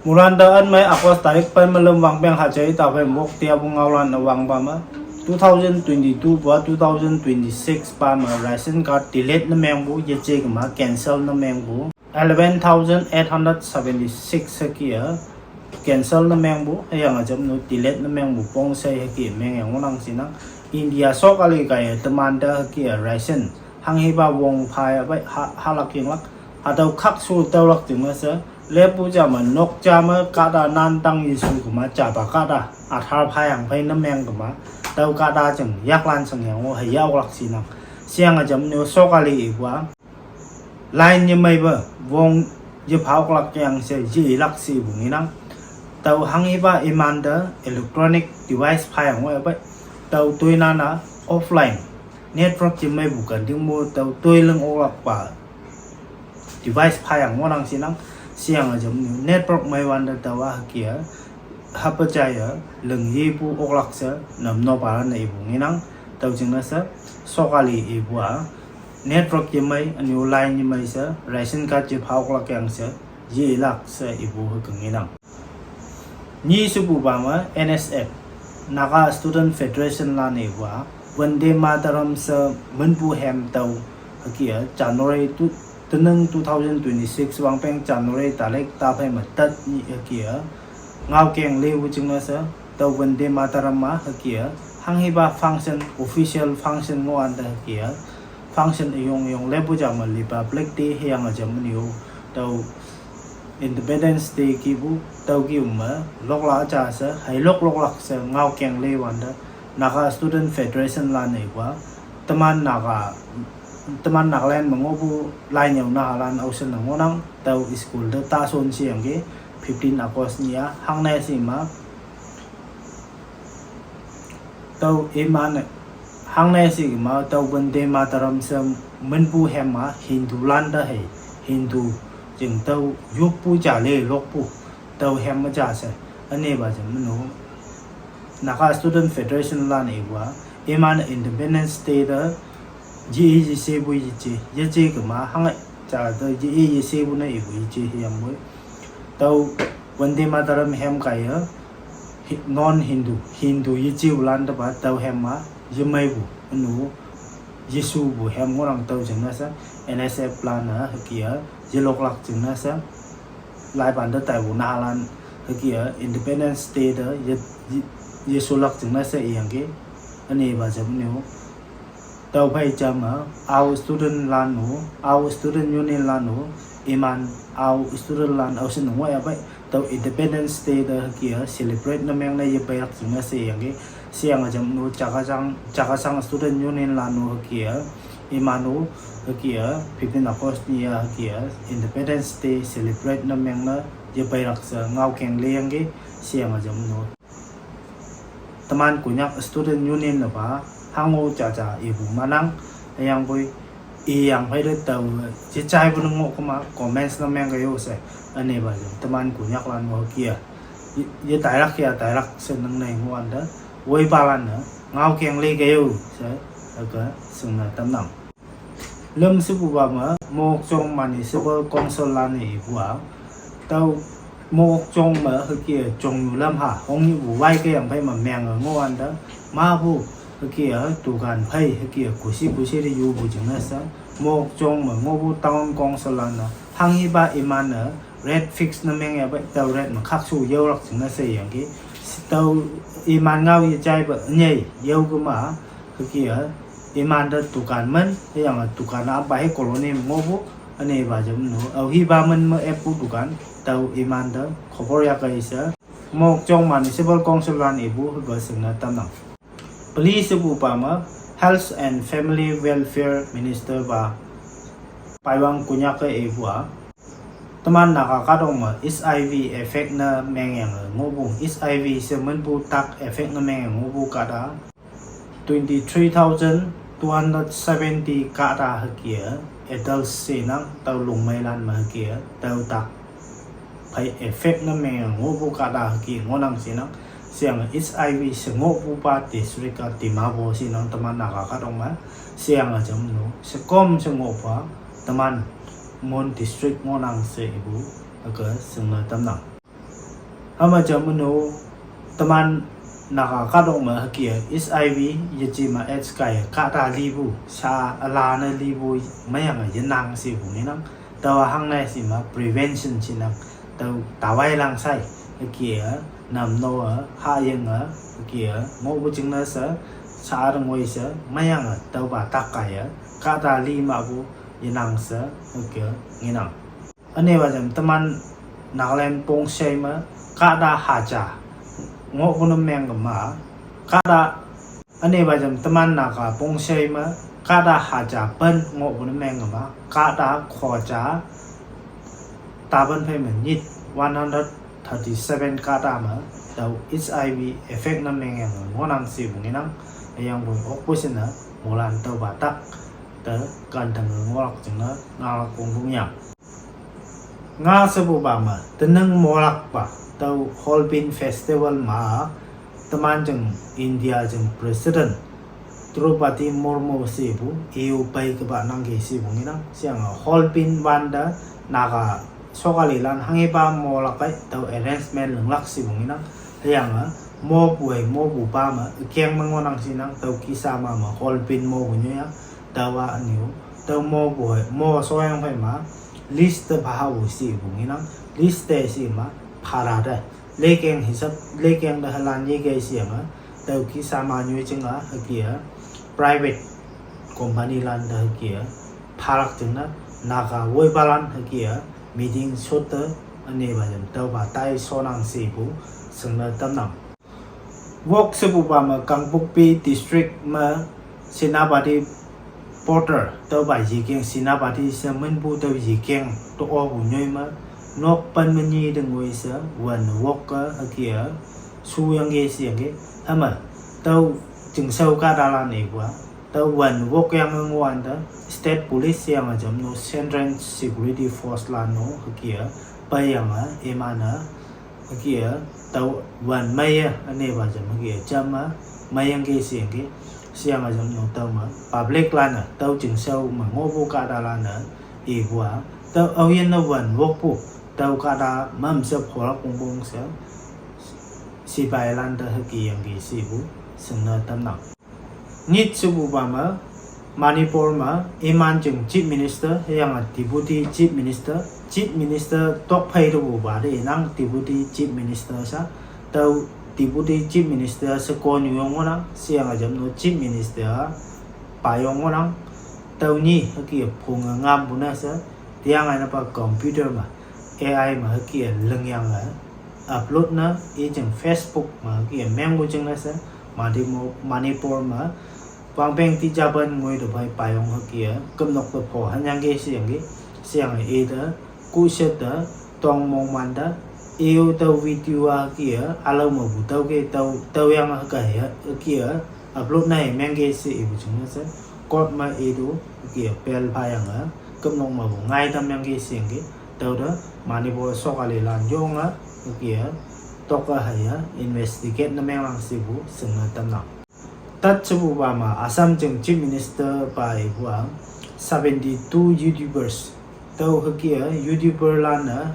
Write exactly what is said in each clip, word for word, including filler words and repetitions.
Muranda anmei August tarik pen malem wangpeng hajai taphei mok tiapu ngaolan awangpa me, two thousand twenty-two pa two thousand twenty-six pa me ration card delete ne mengpu, yeje kema cancel ne mengpu, eleven thousand eight hundred seventy-six hüke a cancel ne mengpu, hüyange jamnu delete ne mengpu pongshei hüke meng yang ngohnang shinang. India sokali kaiye temante hüke a ration hanghipa wong phaya pei ha, halak yinglak, hatüo khakshu tüolak jingne she, leppu ja me nok ja me kahta nantang Jesu kema japa kahta Aadhaar phayang phei ne meng kema, tüo kahta jing yaklan shang yang-o hüya oklak shinang. Sheyange jamnu sokali ipu a line yemeipe wong yepha oklak yang she yelak she ipu ngenang. Tüo hanghipa imante electronic device phayang-o pei, tüo toinan-a offline network yemeipu kenting mo tüo toi ling oklakpa device phayang ngohnang shinang. Sheyange jamnu network meiwante tüowa hüke a hape jaiye ling yepu oklak she namnopa ne ipu ngenang. Tüo jingne she sokali ipu a network yemei, ünyu line yemei she ration card yepha oklak yang she yelak she ipu hüke ngenang. Nyi shepupa me N S F, Naga Student Federation lan-e ipu a Vande Mataram she minpu hem tüo hüke a January two, tenang two thousand twenty-six wangpeng January tarik taphei me tat nyih hüke a ngaokeng lepu jingne she, tüo Vande Mataram a hüke a hanghipa function, official function ngohwante hüke a function üyong üyong leppu ja me Republic Day hüyange jamnu tüo Independence Day kihpu, tüo kih me lokla ja she, hei lok loklak she ngaokeng lewante, Naga Student Federation lan-e ipu a teman Naga, teman Nagaland me ngohpu lai nyüo nahalan aoshin ne ngohnang. Tüo school te ta shon sheyangki fifteen August nyih a hangne she ma tüo iman-e hangne she kema tüo Vande Mataram she minpu hem a Hindu lante hei, Hindu jing tüo yoppu ja le lokpu tüo hem me ja she, ünepa jamnu Naga Student Federation lan-e ipu a iman Independence Day te ye-e yeshepu yeje, yeje kema hange ja te ye-e yeshepu ne ipu yeje hüyangpoi tüo Vande Mataram hem kaiye non-Hindu, Hindu yejepu lante pa tüo hem a yemeipu, ünu Jesupu hem ngohnang. Tüo jingne she N S F lan-e hüke a yeloklak jingne she, laipante taipu nahalan hüke a Independence Day te ye, ye, yesholak jingne she iyangki, ünepa jamnu tüophei jam a Ao Student lan-o, Ao Student Union lan-o, iman Ao Student lan aoshin ne ngohya pei tüo Independence Day te hüke a celebrate ne mengne yepeilak jingne she iyangki. Sheyange jamnu Chakhesang, Chakhesang Student Union lan-o hüke a iman-o hüke a fifteen August nyih a hüke a Independence Day celebrate ne mengne yepeilak she ngaokeng leyangki. Sheyange jamnu teman Konyak Student Union ne pa hango jaja ipu manang, hüyangpoi iyang phei te tao yejaipu ne ngoh kema comments ne meng ke yo she, ünepa jam teman Konyaklan mo hüke a ye, yetailak ya tailak she nangnei ngohwante, woipalan-e ngaokeng le ke yo she hüke shingne tamnang. Lüm shepupa me Mokokchung Municipal Council lan-e ipu a, tüo Mokokchung me hüke a Chongnyu lamha hongnyihpu wai keyang phei me menge ngohwante, mapu hüke a dukan phei hüke a kushi kushi te yupu jingne she, Mokokchung me ngohpu Town Council lan-e hanghipa iman-e rate fix ne mengya pei tüo rate me khakshu yaolak jingne she iyangki, tüo iman ngao yejaipe nyei yao kema hüke a imante dukan men, hüyange dukan apa hei colony me ngohpu, ünepa jamnu aohipa men me eppu dukan, tüo imante khobor yakei she Mokokchung Municipal Council lan ipu hüke shingne tamnang. Peli shepupa me Health and Family Welfare Minister pa Paiwang Konyak-e ipu a, teman Naga kahtok me H I V effect ne mengyange ngohpu, H I V she minpu tak effect ne mengyange ngohpu kahta twenty-three thousand two hundred seventy kahta hüke a adults shenang, tüo longmeilan me hüke a tüo tak phei effect ne mengyange ngohpu kahta hüke ngohnang shenang. Sheyange H I V she ngohpupa district a Dimapur shenang teman Naga kahtok me. Sheyange jamnu shekom she ngohpa teman Mon district ngohnang she ipu hüke shingne tamnang. Hüma jam no teman Naga kahtok me hüke a H I V yeje me AIDS kaiye kahta lipu, sha üla ne lipu meyang a yenang shepu ngenang. Tüowa hangne shi me prevention shinang. Tüo tawai lang sai, hüke a, nam no a, haying a, hüke a, ngohpu jingne she, sha-a te ngoi she, meyang a, tüopa tak kaiye, kahta li mepu, yenang she, hüke, ngenang. Ünepa jam teman Nagaland pongshei me, kahta haja, ngohpu ne meng kema, kahta, ünepa jam teman Naga pongshei me, kahta haja pen ngohpu ne meng kema, kahta khoja, tapan phei me nyit one hundred thirty-seven kahta me, tüo H I V effect ne mengyange ngohnang shepu ngenang, hüyangpoi okpu shinne, moilan tüopa tak, te kantang ngohlak jingne, ngalak wongpong yang. Nga shepupa me, tenang molakpa, tüo Hornbill Festival ma, teman jing India jing President Droupadi Murmu shepu, E U pei kapa nangki shepu ngenang, sheyange Hornbill wante, Naga sokalilan hanghepa molak kai, tüo arrangement linglak shepu ngenang, hüyange, mopu hei mopupa me, ükeng me ngohnang shinang, tüo kisa ma me Hornbill mopu nyoiya, tüowa ünyu, tüo mopu hei, mo shoyang phei ma, list te phahapu shepu ngenang, list te shi me, phara te. Lekeng hisap, lekeng te halan yekei sheyange, tüo kisa ma nyoi jinga, hüke a, private company lan te hüke a, phalak jingne, Naga woipalan hüke a, meeting shot te, ünepa jam tüopa tai shonnang shepu, shingne tamnang. Wok shepupa me Kangpokpi District me Senapati border, tüopa yekeng Senapati she minpu tüo yekeng to opu nyoi me, nok pen me nyi te ngoi she, wün wok a, hüke a, shuyangki sheyangki, hüme, tüo chingshao kahtalan ipu a, tüo wün wok yange ngohwante, State Police yange jam no Central Security Force lan no, hüke a, peiyange, iman-e, hüke a, tüo wün meiye, ünepa jam hüke a, jam a, meiyangki sheyangki, sheyange jam no tüo me, public lan-e, tüo chingshao me ngohpu kahtalan-e, ipu a, tüo aoyinne wün wokpu, tüo kahta mamshe pholak wongpong she, sipailan te hüke yangki shepu, shingne tamnang. Nyit shepupa me, Manipur me, iman jing Chief Minister, hüyange Deputy Chief Minister, Chief Minister tokphei tepupa te inang Deputy Chief Minister sha, tüo Deputy Chief Minister shekonyu yong ngohnang, sheyange jam no Chief Minister, payong ngohnang, tüo nyi hüke phunge ngampu ne she, tiangai nepa computer me, A I me hüke lingyange, upload ne, i jing Facebook me hüke mengpu jingne she, Manipur, Manipur me, wangpeng tijapan ngoi te phei payong hüke, kümnok te pho hanyangki sheyangki, sheyange ite, kushet te, tong mongman te, i-o tüo video a hüke, ülao mepu tüoke, tüo, tüoyange hüke, hüke, upload ne mengki she ipu jingne she, court me itu, hüke, bail phayange, kümnok mepu ngai tamyangki sheyangki, tüote, Manipur sokalilan yonge, hüke, toke haiye, investigate ne menglang shepu, shingne tamnang. Tat shepupa me, Assam jing Chief Minister pa ipu a, seventy-two YouTubers. Tüo hüke a, YouTuber lan-e,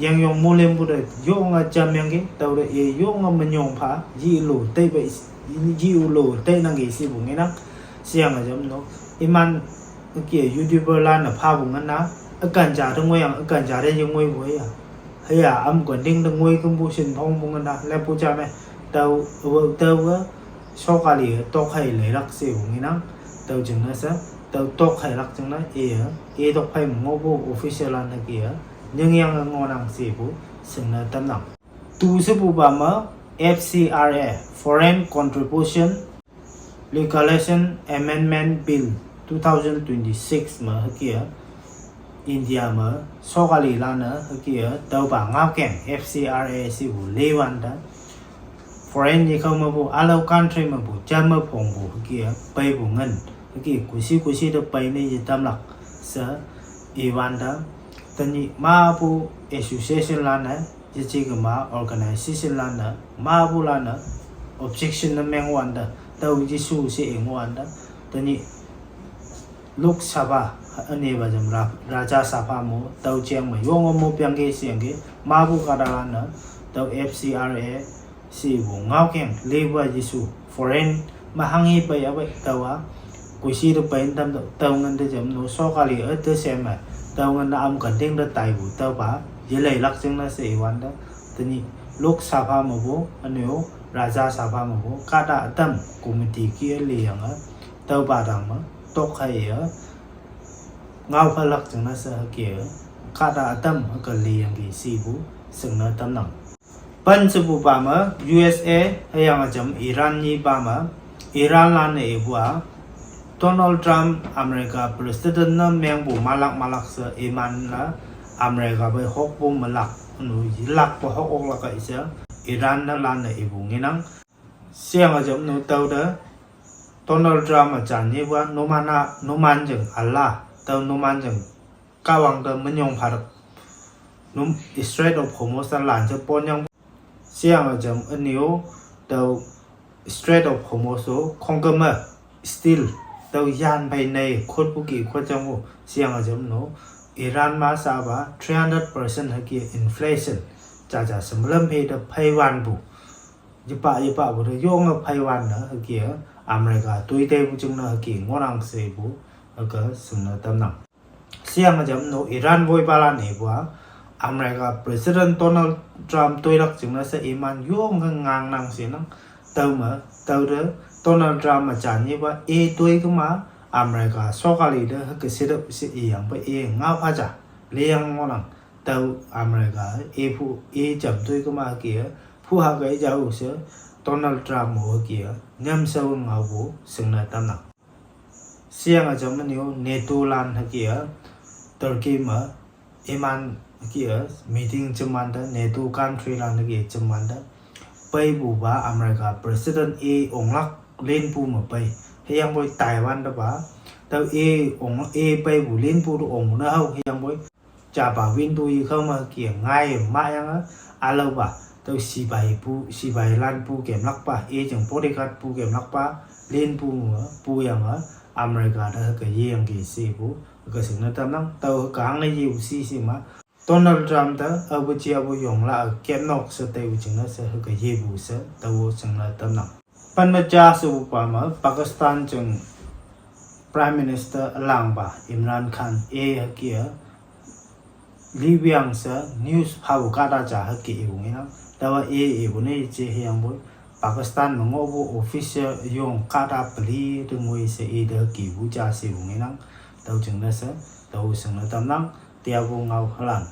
yangyong molempu te, yonge jamyangki, tüote i yonge menyong pha, yilu teipe, yilu teinangki shepu ngenang, sheyange jam no. Iman, hüke YouTuber lan-e phapu ngena, ükan ja te ngoiyange, ükan ja te yengoipu ya. Hüya, am konding te ngoi kümpu shin phongpu ngena, leppu ja me, tüo, tüo, sokali tokhei leilak shepu ngenang, tüo jingne she, tüo tokheilak jingne, i, i tokphei me ngohpu official lan hüke, nyingyange ngohnang shepu, shingne tamnang. Tu shepupa me, F C R A, Foreign Contribution Regulation Amendment Bill two thousand twenty-six me hüke, India me, sokalilan-e hüke, tüopa ngaokeng F C R A shepu lewante, foreign yekhao mepu, ülao country mepu, jam me phongpu hüke, peipu ngin, hüke kushi kushi te pei ne yetamlak, she, iwante, tenyih mapu association lan-e, yeje kema organization lan-e, mapulan-e, objection ne mengwante, tüo issue she ingwante, tenyih Lok Sabha, ünepa jam Ra-, Rajya Sabha mo, tüo jeng me, yonge mo peangki sheyangki, mapu kahtalan-e, Tüo F C R A she ipu ngaokeng lepa Jesu foreign me hanghi pei ape tüowa koishi te pei tam tüo tüo ngin te jam no sokali e te seme tüo ngin te am kanting te taipu tüopa yeleilak jingne she iwante tenyih Lok Sabha mepu ünyo Rajya Sabha mepu kahta ütam committee ki-e liyange tüopa tangme tok haiye ngaophalak jingne she hüke kahta ütam hüke liyangki shepu shingne tamnang. Pen shepupa me U S A hüyange jam Iran nyipa me Iranlan-e ipu-a Donald Trump America President ne mengpu malak malak she iman-e America pei hokpu malak nu yilakpe hok oklak kai she Iran ne lan-e ipu ngenang. Sheyange jam nu tüote Donald Trump-e jan yepa numan-a numan jing üla tüo numan jing Kahwang te minyong phatak num Strait of Hormuz te lan je ponyang sheyange jam ünyo tüo Strait of Hormuz-o khongkeme still tüo yan phei nei khotpu ki khotjangpu sheyange jam no Iran ma shapa three hundred percent hüke inflation jaja shemlam phei te pheiwanpu yepa yepapu te yonge pheiwan-e hüke America toi teipu jingne hüke ngohnang shepu hüke shingne tamnang. Sheyange jam no Iran woipalan ipu-a America President Donald Trump toilak jingne she iman yonge ngangnang shenang. Tüome tüote Donald Trump-e jan yepa i toi kema America sokali te hüke shitüp she iyangpe i ngao haja liyang ngohnang. Tüo America iphu i jam toi kema hüke phu hake jao she Donald Trump-o hüke nyamshao ngaopu shingne tamnang. Sheyange jam ünyo NATO lan hüke-a Turkey me iman hüke-a meeting jemwante NATO country lan hüke jemwante peipupa America President i onglak linpu me pei hüyangpoi Taiwan tepa tüo i ong i peipu linpu te ongpu ne hao hüyangpoi japa winpu i khao me hüke ngai mayange ülaopa tüo sipai pu sipailan pu kemlakpa i jing bodyguard pu kemlakpa linpu me puyange America te hüke yeyangki shepu hüke shingne tamnang. Tüo hüke hangne yepu shi shima Donald Trump te aopu jeapu yongla kepnok she taipu jingne she hüke yepu she tao shingne tamnang. Pen me ja shepupa me Pakistan jing Prime Minister ülangpa Imran Khan i hüke-a liwang she news phapu kahta ja hüke ipu ngenang. Taowa i ipu ne je hüyangpoi Pakistan me ngohpu official yong kahta peli te ngoi she ite hükepu ja shepu ngenang. Tüo jingne she tao shingne tamnang. Teapu ngaolan